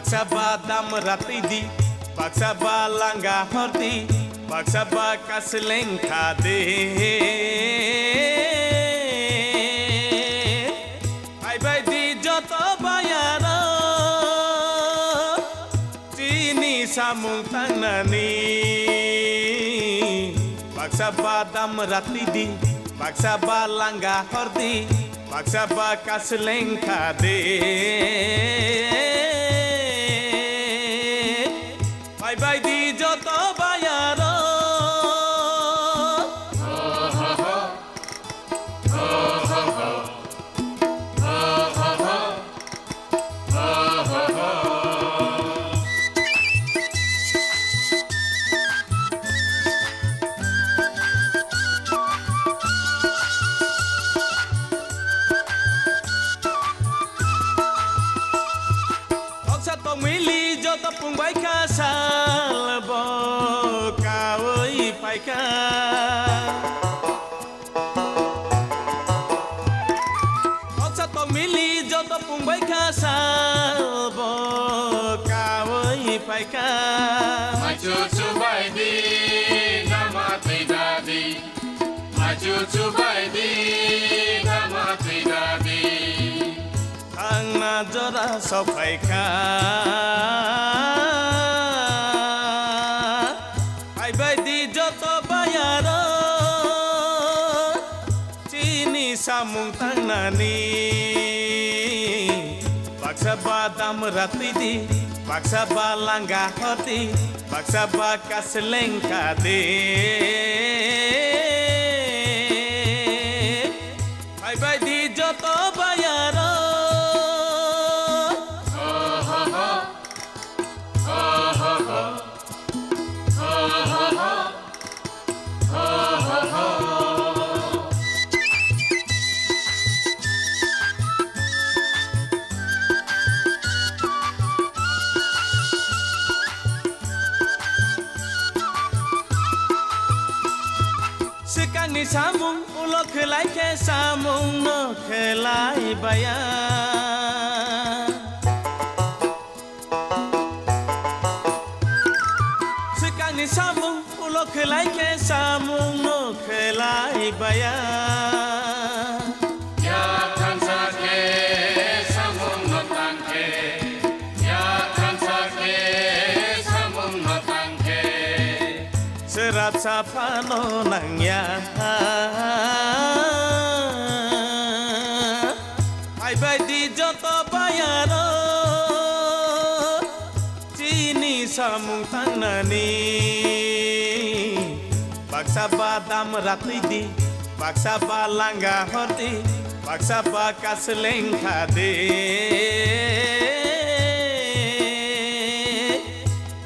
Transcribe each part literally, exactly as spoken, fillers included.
Baksa ba damra twi di, baksa ba langa hor di, baksa ba kasleng kha de. Phaibai di joto bayaro, chini samung tangnani. Baksa ba damra twi di, baksa ba langa hor di, baksa ba kasleng kha de. Phaibai di joto bayaro. Noksa tongmili joto pungbai kha sal bo kaui phaikha. Noksa tongmili joto pungbai kha sal bo kaui phaikha. Machu chubai di, dama twi dadi. Machu chubai di, dama twi dadi. Thangna jora sokphaikha. Phaibai di joto bayaro, chini samung tangnani. Baksa ba damra twi di, baksa ba langa hor di, baksa ba kasleng kha de. Phaibai di joto bayaro. Swkangni samung ulo khlai khe samung no khlai baya. Swkangni samung ulo khlai khe samung no khlai baya. Yak thansa khe samung no tang khe, yak thansa khe samung no tang khe. Swrapsa phano nangya. Phaibai di joto bayaro, chini samung tangnani. Baksa ba damra twi di, baksa ba langa hor di, baksa ba kasleng kha de.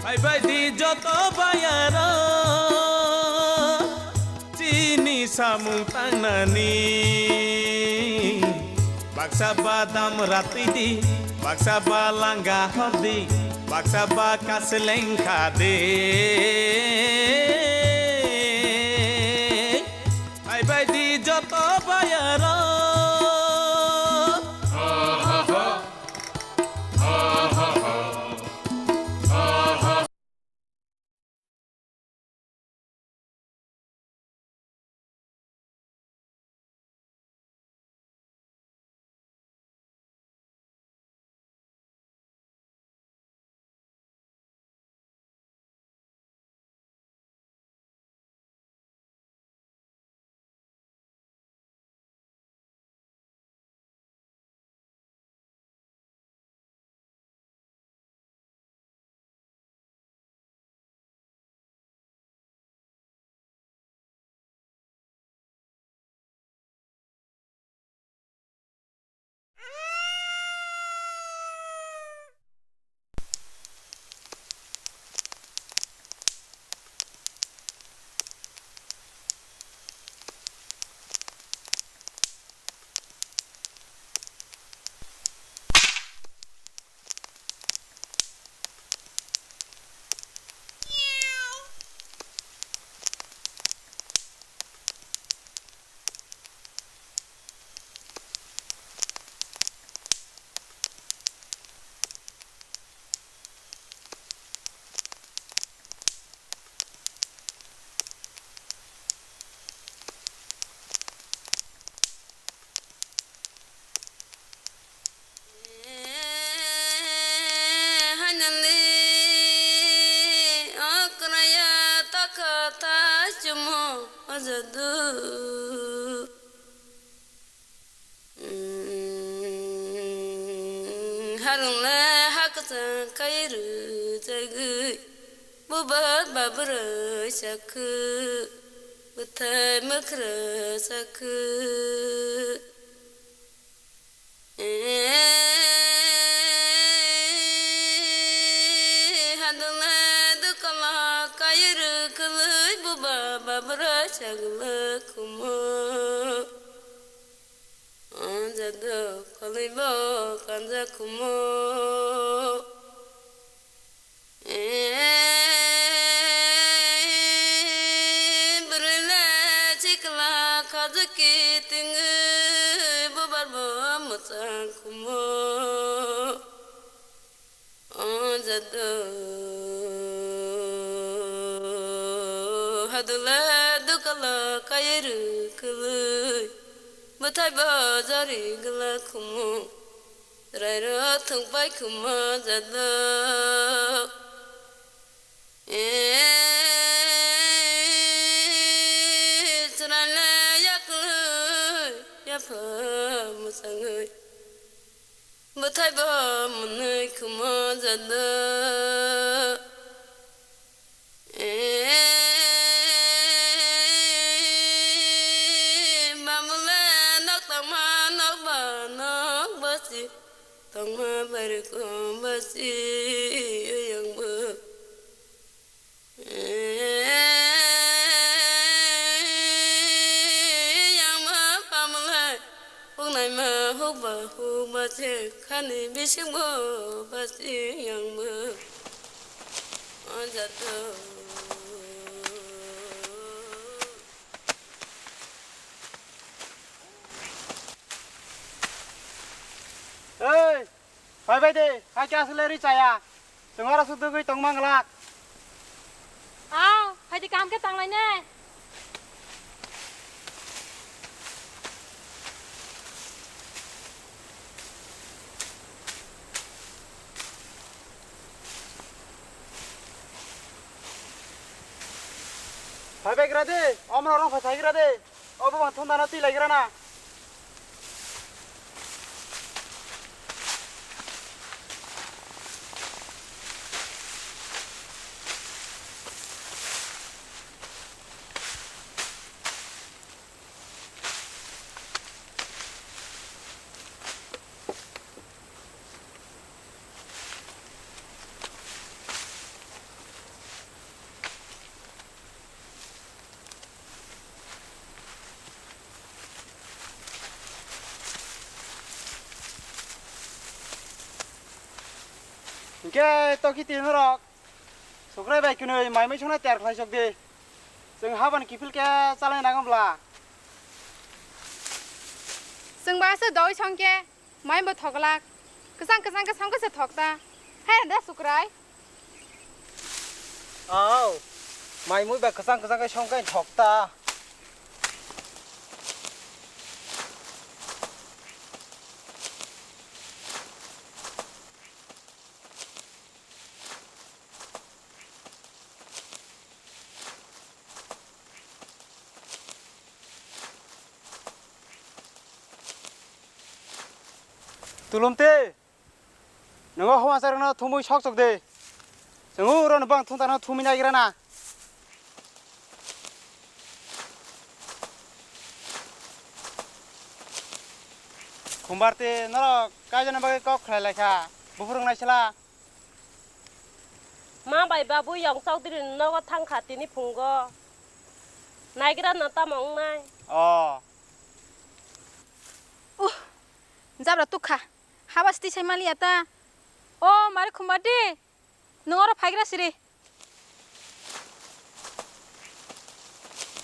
Phaibai di joto bayaro. Chini samung tangnani. Baksa ba damra twi di, baksa ba langa hor di, baksa ba kasleng kha de. Phaibai di joto bayaro. Jadu. Harungle ha kwchang kai rwjagwi, bubar babrwi chakhu, bwthai mwkhrwi chakhu. Hadungle dukala kai rwkhwlwi, bubar babrwi chakle khumo. O jadu khwlwibo kanja khumo. Bwrwile chikla khajwk kitingwi, bubar bo mwchang khumo. O jadu hadungle dukala kai rwkhwlwi, bwthai bo jari gwla khumo. Chwrairok thwngpai khumo jadu. Chwraile yaklwi yapha mwchangwi, bwthai bo mwnwi khumo jadu. Bamule nok tangma nok ba nok basi, tangma bari kom basi yangbo. Yangma bamule huknaima hukba hukba se khani bisingbo basi yangbo. O jadu. Ei, phai bai de, hai khe aswk le ri chaya. Chwng oro suk dugwi tong mang glak. Aw, phai de, kaham khe tang lai nai. Phai bai gra de, omo rok phai sai gra de. Obo bang thondana twi lai gra na. Hinkhe tokiti norok, sukrai bai kwnwi mai mui songna tiyar khlai sok di. Chwng habani kiphil khe chalai nango bla. Chwng ba se doi song khe. Mai bo thoklak. Kwchang kwchang khe song khe se thok ta. Hai da sukrai. Aw. Mai mui ba kwchang kwchang khe song khe thok ta. Tulumti, nwngo howasarokno thumwi sok chok di. Chwng uro no bang thung tano thumwi naigra na. Khumbarti, norok kaijana bagwi kok khlai lai kha, buphuru wng nai sla. Ma bai babu Yong Chowdhury ni nogo thang kha tini phungo. Naigra no tamo wngnai? Oh. Uh, jabra tuk kha. Haba siti sai mali ata. Oh, mari Khumbarti. Nwng oro phaigra siri.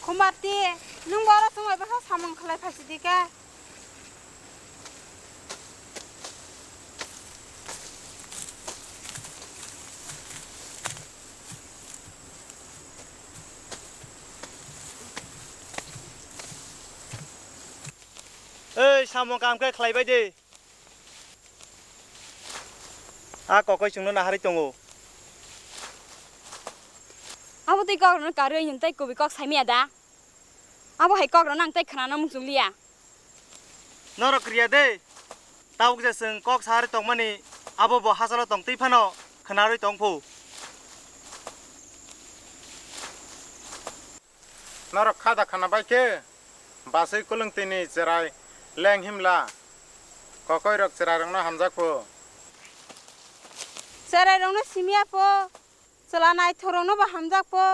Khumbarti, nwng bo oro chwng bai bwsa samung khlai phaisidi khe. Ei, samung kam khe khlai bai di. A kokoi chwngno naharwi tongo. Abo twi kok rwno karwi nwng tei kubui kok saimaya da? Abo hai kok rwna ang tei khwnana muchung liya. Norok kriya de. Tabuk je chwng kok sari tongmani abo bo hachalo tong twi phano khwnarwi tong phu. Norok kha da khana bai khe, basui kulung tini cherai leng himla, kokoi rok cherai rokno hamjak phu. Cherai rokno simya pho, chwla naithok rokno bo hamjak pho.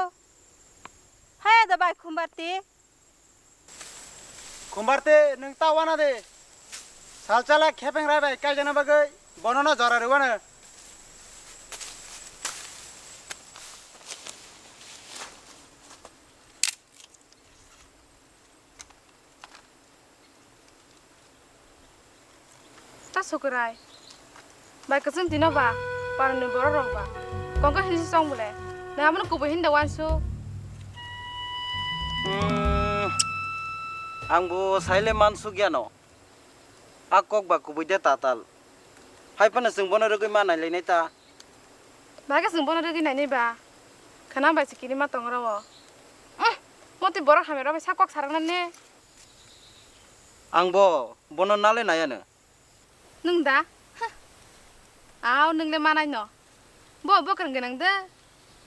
Haya da bai Khumbarti. Khumbarti, nwng ta wana de. Salchala khepeng rai bai kaijana bagwi bonono jora rwano. Ta Sukurai. Bai kwchwng tino ba, paroni borok rok ba. Kongkha hinwi se chong bole. Nang abono kubui hinda wansuk. Hmm, ang bo saile mansuk yano. A kok ba kubui de tatal. Hai phano chwng bono rwgwi ma nailainai ta. Bagwi chwng bono rwgwi nainai ba. Khana bai se kirima tong rw o. Umm, motwi borok hamya rok bai sa kok sarakna ne. Ang bo bono nale naiya no. Nwng da? Huh. Aw, nwng le manai no. Bo bokong gwnang de.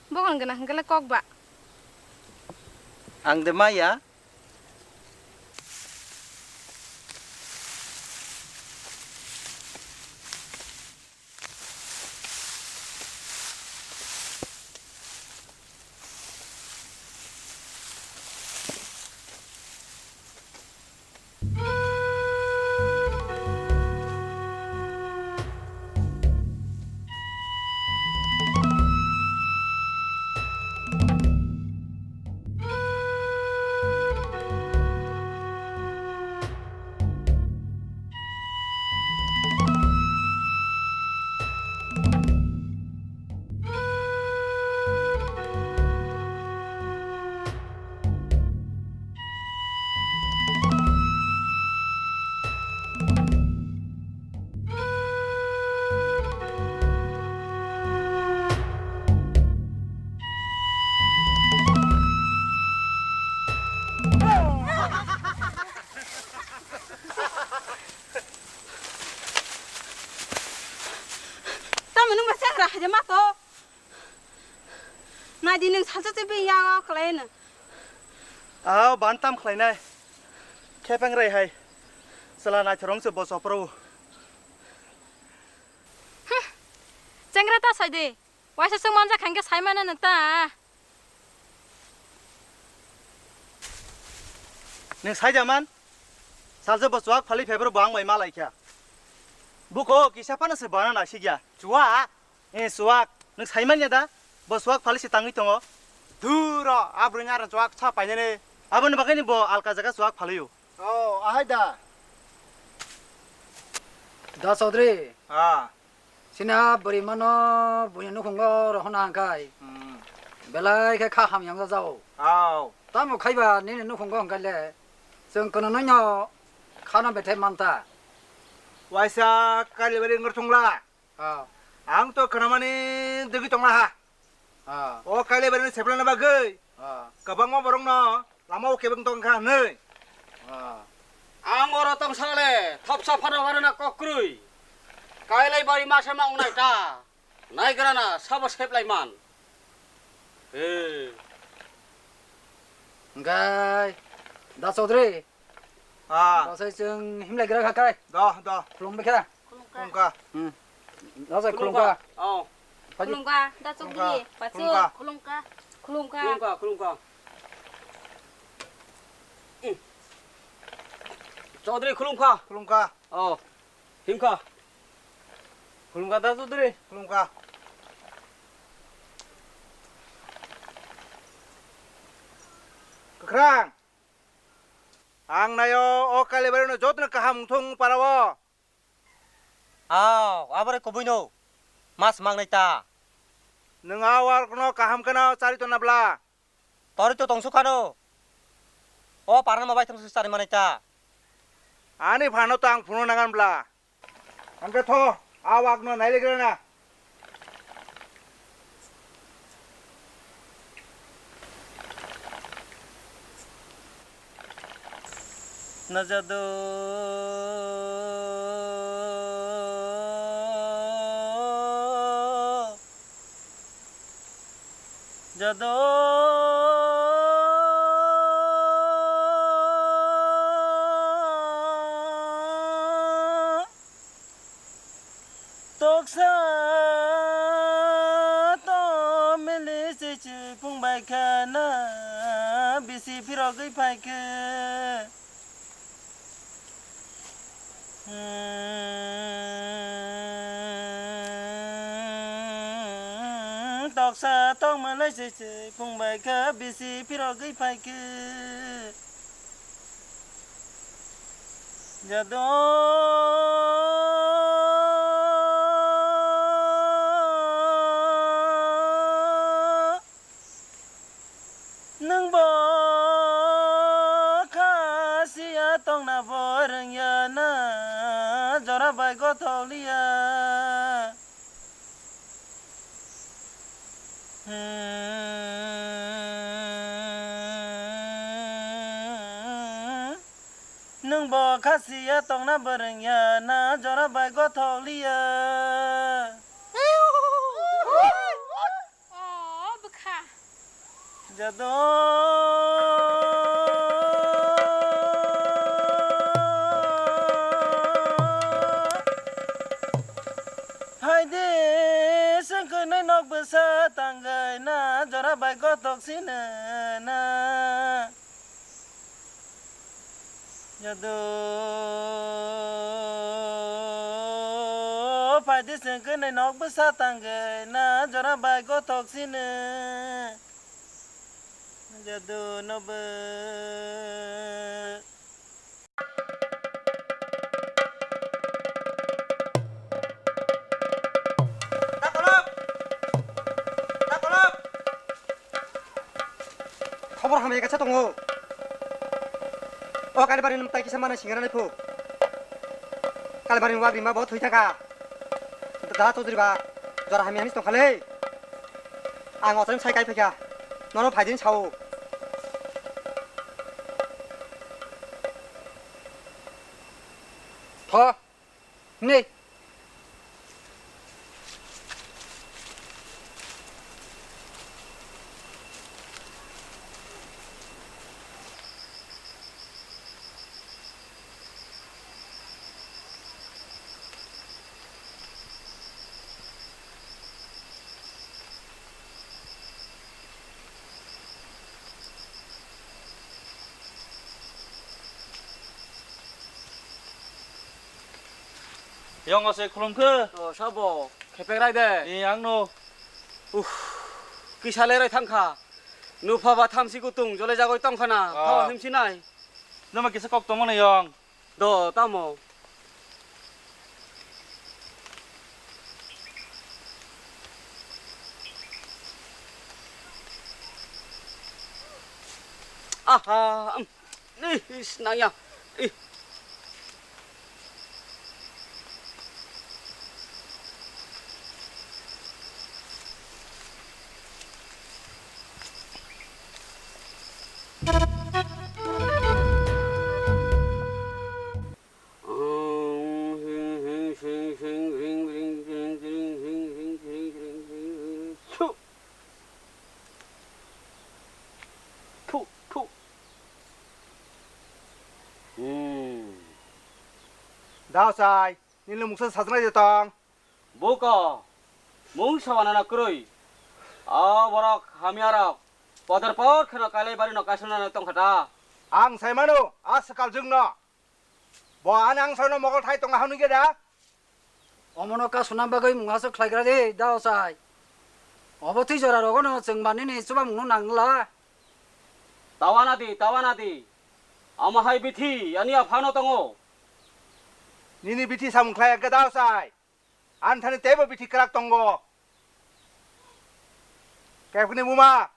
Bokong gwnang hwnkhe le kok ba. Ang de maya. Tamo nwng ba chagra haja ma to. Nai di nwng salsa se bini yago khlai no. Aw, ban tam khlainai. Khepeng rai hai. Chwla naithorong se bo chopro. Chengra ta sai de. Waisa chwng manja khangke sai mana no ta. Nwng sai jaman? Salsa bo chuak phali phebro bo ang bai malai kha. Buko kisa phano se bana nasikya. Chuak? Eh, chuak. Nwng sai manya da? Bo chuak phali se tangwi tongo. Duro, a bwrwini aro chuak sa painani. Aboni bagwini bo alka jaga chuak phaliyo. Oh, ahai da. Da Chaudhary. Ah. Sina bwrwi mano buini nukhungo rohorna hwnkhai. Hmm. Belai khe kha hamya wngya jao. Aw. Tamo khaiba nini nukhungo hwnkhai le chwng kwno noino khano bethai manta. Waisa Kailabari wngor thungla. Ah. Ang to kwnamani degi tongla ha. Ah. O Kailabari ni seplana bagwi. Ah. Kwbangma borokno lama o kebeng tong kha hwnwi. Ah. Ang oro tong sale thopsa phano warana kok kwrwi. Kailabari masa ma wngnai ta. Naigrana sabo seplai man. He. Hwnkhe Da Chaudhary. Ah. Bwsai chwng himlai gra kha kai. Do, do. Khulumbai kha. Khulumkha. Hmm. Bwsai khulumkha. Oh. Phaidi. Khulumkha, da Chaudhary. Khulumkha. Pachu. Khulumkha. Khulumkha. Khulumkha, khulumkha. Hmm. Chaudhary khulumkha. Khulumkha. Oh. Himkha. Khulumkha da Chaudhary. Khulumkha. Kwkhwrang. Ang naio o Kailabari no jotono kaham wngthung para o. Aw, abore kubui no. Mas mangnai ta. Nwng a wark no kaham kheno chari tonna bla. Tori to tongsu khano. O parano bai thangsu chari manai ta. Ani phano to ang phunu nangan bla. Hwnkhe tho, a wakno nailegrana. Na jadu, jadu. Toksa to mili chichi phung bai kha na bisi phirogwi phai khe. Hmm, toksa tong mili chichi phung bai kha bisi phirogwi phai khe. Jadu. Nwng bo kha siya tongna bo rwngya na jora bai gothok liya. Hmm. Nwng bo kha siya tongna bo rwngya na jora bai gothok liya. O bwkha. Jadu. Hai de, sengkwnwi nok bwsa tangwi na jora bai gothok sino na. Jadu, phaidi sengkwnwi nok bwsa tangwi na jora bai gothok sino. Jadu nobo. Takolok! Takolok! Khobor hamya kaisa tongo. O Kalibari nwng tai kisa mana singra nai phu. Kalibari wagri ma bo thwi thaka. Da Chaudhary ba jora hamya hinwi tongkha le. Ang ochaim sai kai phaikha. Nono phaidin sao. Tho. Nei. Yong o se khulum khe. O, sabo, khepek rai de. Ni ang no. Uff, kisa lerai thangkha. Nupha ba thamsi kutung, jole jagoi tongkha na. Ah. Thawa himsi nai. Nama kisa kok tongmani yong. Do, tamo. Aha, um. Ih, is, nangya. Ih. Thu, thu. Hmm. Dao sai, nini mungsa sajnai de tong. Buko, mung sawana na kwrwi. O borok hamya rok, podor por kheno Kailai bari no kaisana na tongkha ta. Ang sai mano, a swkal jwng no. Bo ani ang saino mokol thai tongo hwnwi khe da? Omono kasuna bagwi mungha se khlaigra de, da ochai. Obo twi jora rogono chwng manini chubamungno nangla. Tawana di, tawana di. Omo hai bithi ani aphano tongo. Nini bithi samung khlai khe da ochai. Ani thani teibo bithi kwrak tongo. Kebkni buma.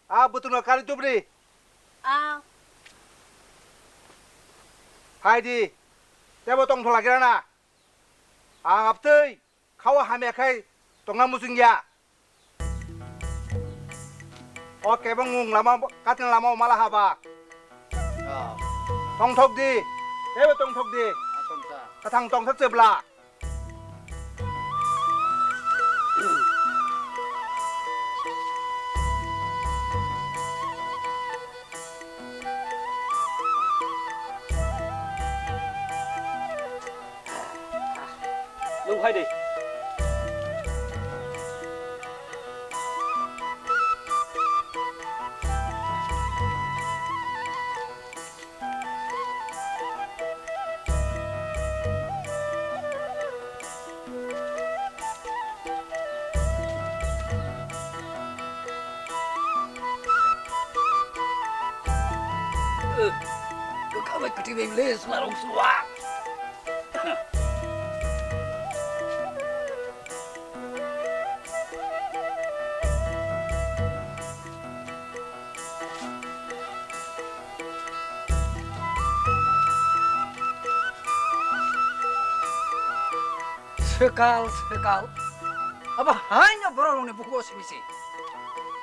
A bwtwkno kari tubri. A. Hai di. Tebo tong thola kira na. Ang abtwi khawa hamya khai tongna muchung ya. O kebeng mung lama katin lama o mala haba. Ah. Tong thok di. Teibo tongthok di. Kathang tongthok chwbla. Nwng phai di. Kwkha bai kwtwi bai le swnarok swa. Swkal, swkal. Abo haino borok rokni bukugo simi se.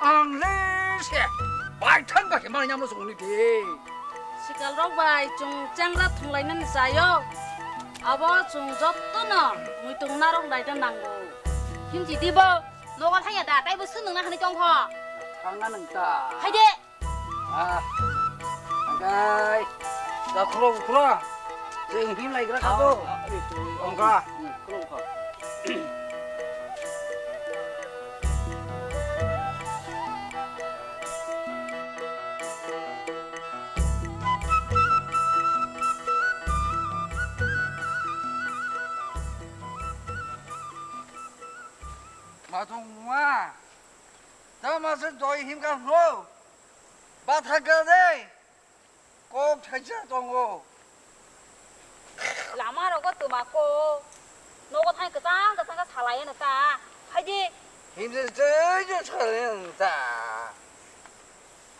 Ang le se baithang ba khe manwi namo songni de. Swkal rok bai chwng chengra thwnglainani chaio. Abo chwng jotono muitung narwk laina nango. Himchi di bo, nogo thangya da, taibo swnwngna hwnwi tongkho. Thangna nwng ta. Phaide. Ah, angkai. Da khuro khuro. Jeng him lai gra kabo. Angka. Khuro kha. Matung ma. Tama se doi him ka hno. Batha gade. Kok thaisa tongo. Lama rogo twma ko. Nogo thai kwchang kwchang khe salai no ta. Phaidi. Himse tei jo salai no ta.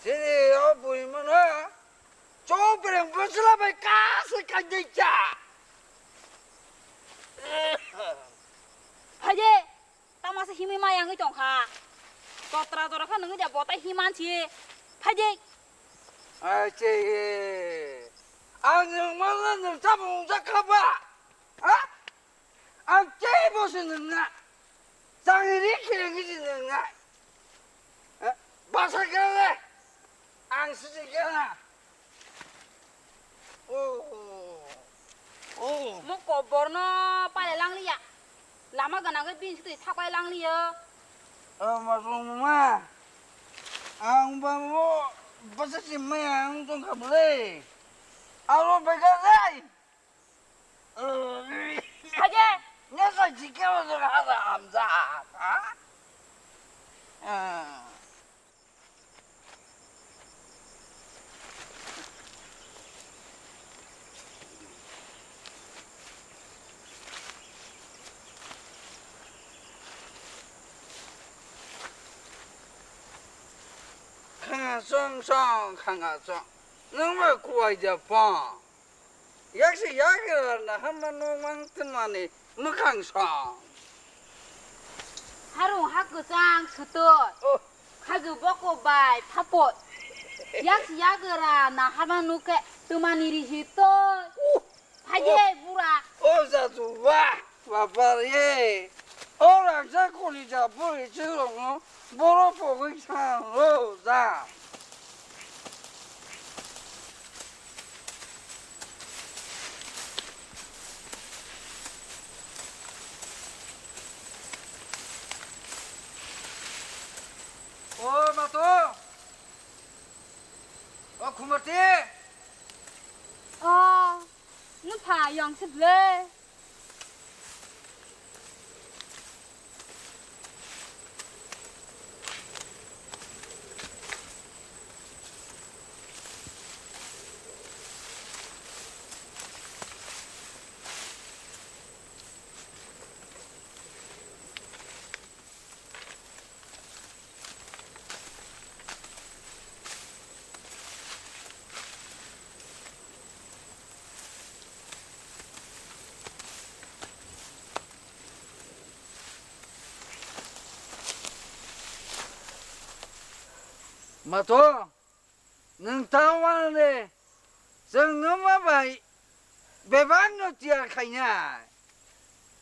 Chini o bui mano. Chok bereng bwsla bai kasi kanjai cha. Phaidi. Tamo se himwi ma yangwi tongkha. Totra jora kha nungwi da bota himan si. Phaidi. Ai che. Ang nung mala nung tamo ungja kha ba. Ha? Ang che bo se nung na. Chang ri khe ngi si nung na. Ha? Basa khe le. Ang se khe na. Oh. Oh. Mo kobor no pale lang liya. Lama gana ge bin sitri thapai lang liya. Oh, ma song ma. Ang ba mo basa si ma ang tong kha ble. Aro bega dai. Haje. Nya sa jike wa so ha da am za. Ha? Ah. Khanga song song, khanga song. Nungba kuai ja pong. Yaksi yagra na hama no mang tmani mwkhang song. Harung ha kwchang suto. Oh. Khaju boko bai phapo. Yaksi yagra na hama nuke tmani rihito. Uh. Phaje bura. Oh, jatu ba. Bapar ye, o rangchak kori ja bwrwi chwng rokno boro pogwi thang rw ja. O mato, o Khumati. O, nung pha yong se ble. Mato, nwng ta wanle, chwng nwma bai Bebak no tiyar khainai.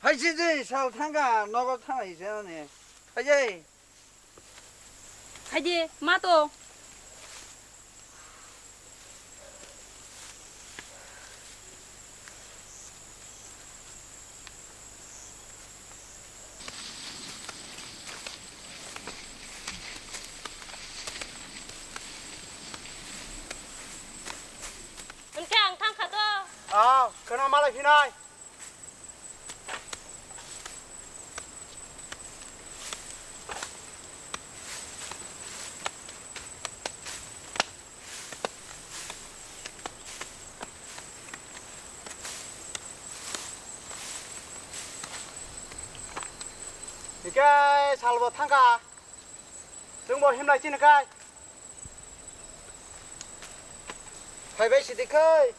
Hai se je sal thangkha, nogo thanglai se ani. Hai je. Hai je, ma to. Hwnkhe ang thangkha to. Ah, khwna malai phinai. Hikai salbo thangkha. Chwngbo himlai chini kai. Phaibai sidi khai.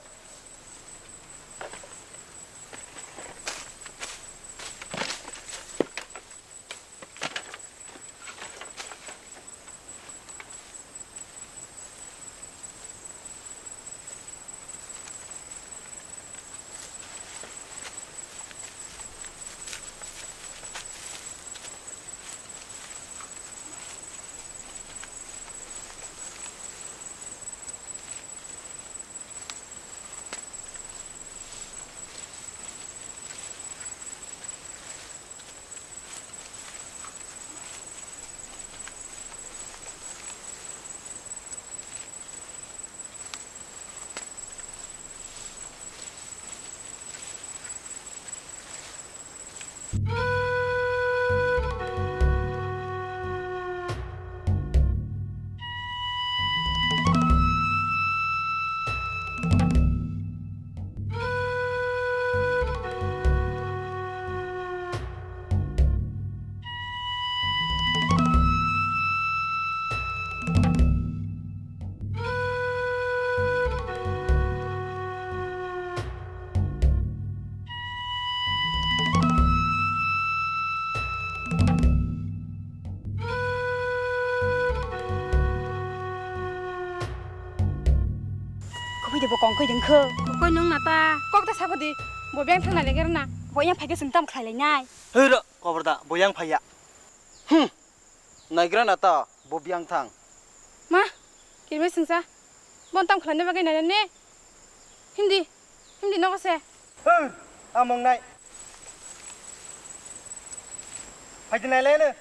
Kubui de bo kong koi ding kho. Koi nung na ta. Kok ta sabo di. Bo beng thang na leger na. Bo yang phai khe sung tam khlai lai nai. Hei ro, kobor da, bo yang phai ya. Hmm. Naigra na ta, bo biyang thang. Ma, kirme sungsa. Bon tam khlai ne bagwi nai ne. Hindi, hindi nogo se. Hei, among nai. Phai di nai le ne.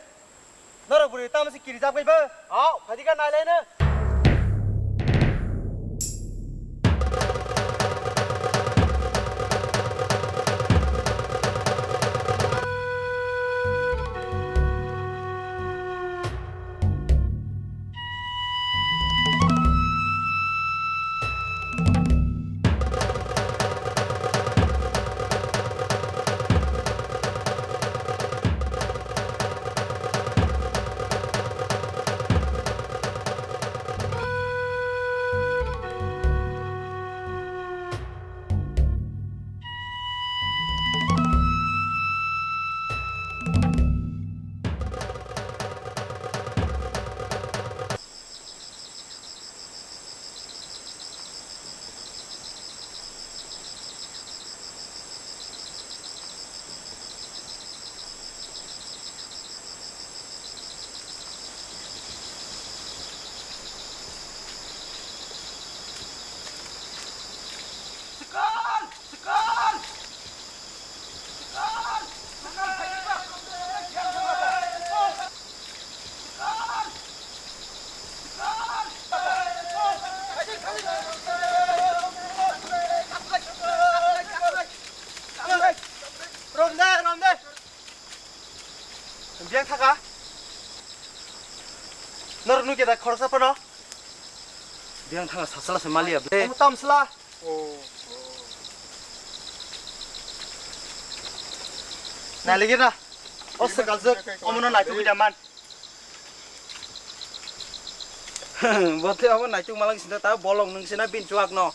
Norok bwrwi tamo se kiri jab gai ba? Aw, phai di ka nai lai ne. Romde, romde. Biyang thaka. Nor nukya da khoroksa phano. Biyang thaka sasala se maliya ble. Omo tamsla. Nailigir na. O swkal jwk omono naitukwi da man. Bo the abo naituk malang sinta ta bolong nung sina bin chuak no.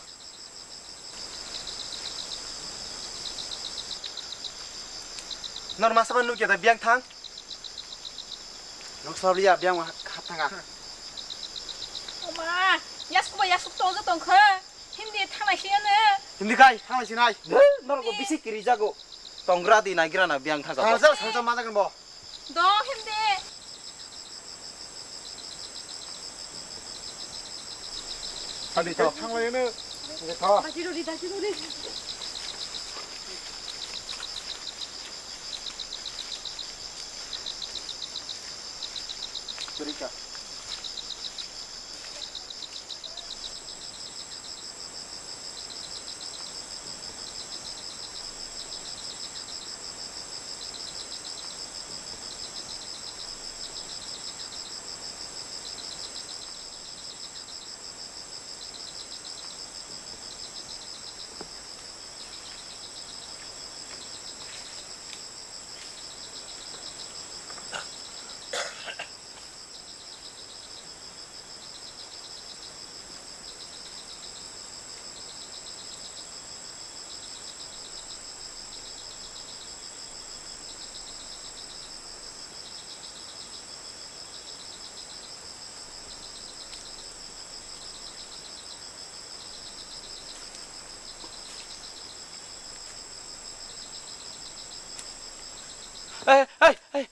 Nor masa ba nukya da biyang thang. Nok sabliya biyang hat thanga. Oma, yasuk ba yasuk tong tong khe. Hindi thanglai siyane. Hindi khai, thanglai sinai. Norok bo bisi kiri jago. Tongra di nagira na biang thaga. Salsa, salsa ma jagan bo. Do hindi. Adi to. Thanglai ne. Hindi to. Dachi rori, dachi rori. Berika. Ei, ei, ei.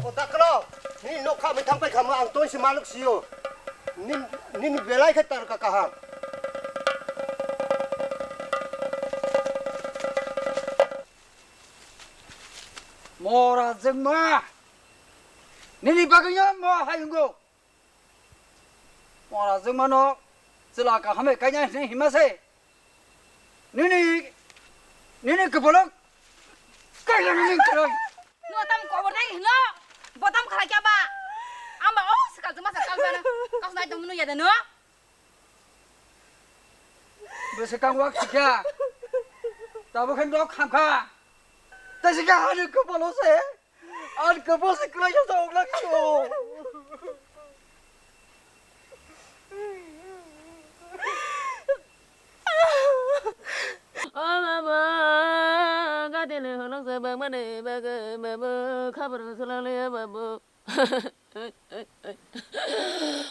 O daklo, nini nokha mai thang pai khamo ang tong si maluk sio. Nin, nini belai khe tar ka kaham. Mora jengma, nini bagwi no mo hayungo. Mora jengmano chwla kaham bai kaina hinwi hima se. Nini, nini kwpalo kaina nini kwrwi. Nwng tam kobor nai hino, botam khalai kya ba? Amba o swkal jema swkal jana, kok nai tong munu yada no? Swkang wak sikha. Tabuk khe nok khamkha. Tei sikha ani kopolo se. Ani kopolo se kwlai sa ongla kho. O baba, gati le holong se bang mane baga babu, khabar se lale babu.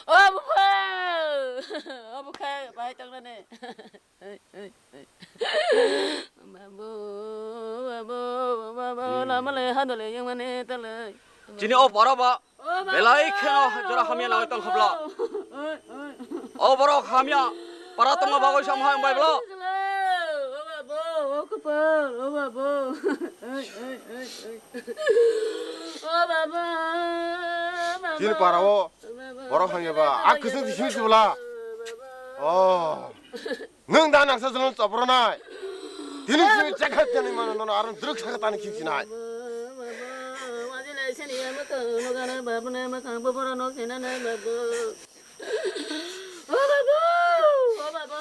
O bupha! O bupha, bai tong nane. Babu, babu, babu, lama le hado le yang mane tale. Chini o para ba, belai kheno jora hamya nang tong khapla. O borok hamya, para tongma bagwi sam hai bai bla. O babo, o kopol, o babo. O babo, babo. Chini para o, borok hamya ba, a kwchwng di simi sibla. O. Nwng da nangsa jwngjal chopro nai. Tini simi chekha tani mano nono aro druk saka tani khik sinai. Wajile sini ya maka nogana babne maka bobora nok sina na babu. O babu, o babu.